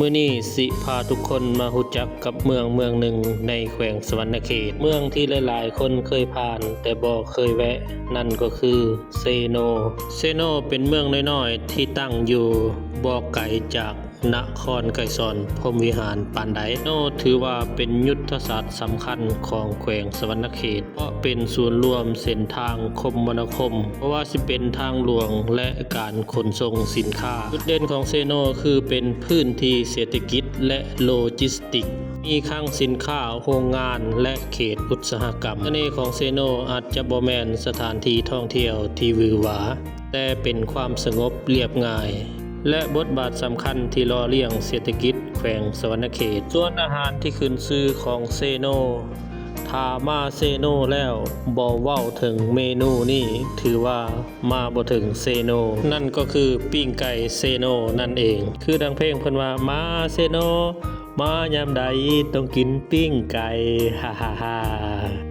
ມື້ນີ້ຊິພາທຸກຄົນມາຮູ້ຈັກກັບເມືອງເມືອງໜຶ່ງໃນແຂວງສະຫວັນນະເຂດ, ເມືອງທີ່ຫຼາຍໆຄົນເຄີຍຜ່ານແຕ່ບໍ່ເຄີຍແວະ, ນັ້ນກໍຄືເຊໂນ. ເຊໂນເປັນເມືອງນ້ອຍໆທີ່ຕັ້ງຢູ່ບໍ່ໄກຈາກນະຄອນໄກສອນພົມວິຫານປານໃດ. ເຊໂນຖືວ່າເປັນຍຸດທະສາດສຳຄັນຂອງແຂວງສະຫວັນນະເຂດ ເພາະເປັນສູນລວມເສັ້ນທາງຄົມມະນາຄົມ, ບໍ່ວ່າຊິເປັນທາງຫຼວງ ແລະ ການຂົນສົ່ງສິນຄ້າ. ຈຸດເດັ່ນຂອງເຊໂນຄືເປັນພື້ນທີ່ເສດຖະກິດ ແລະ ໂລຈິສຕິກ, ມີຄັງສິນຄ້າ, ໂຮງງານ ແລະ ເຂດອຸດສາຫະກຳ. ສະເໜ່ຂອງເຊໂນອາດຈະບໍ່ແມ່ນສະຖານທີ່ທ່ອງທ່ຽວທີ່ຫວືຫວາ, ແຕ່ເປັນຄວາມສະຫງົບລຽບງ່າຍ ແລະ ບົດບາດສຳຄັນທີ່ຫຼໍ່ລ້ຽງເສດຖະກິດແຂວງສະຫວັນນະເຂດ. ສ່ວນອາຫານທີ່ຂຶ້ນຊື່ຂອງເຊໂນ, ຖ້າມາເຊໂນແລ້ວບໍ່ເວົ້າເຖິງເມນູນີ້ ຖືວ່າມາບໍ່ເຖິງເຊໂນ, ນັ້ນກໍຄືປີ້ງໄກ່ເຊໂນນັ້ນເອງ. ຄືດັ່ງເພງເພິ່ນວ່າ, ມາເຊໂນ, ມາຍາມໃດຕ້ອງກິນປີ້ງໄກ່, ຮາໆໆ.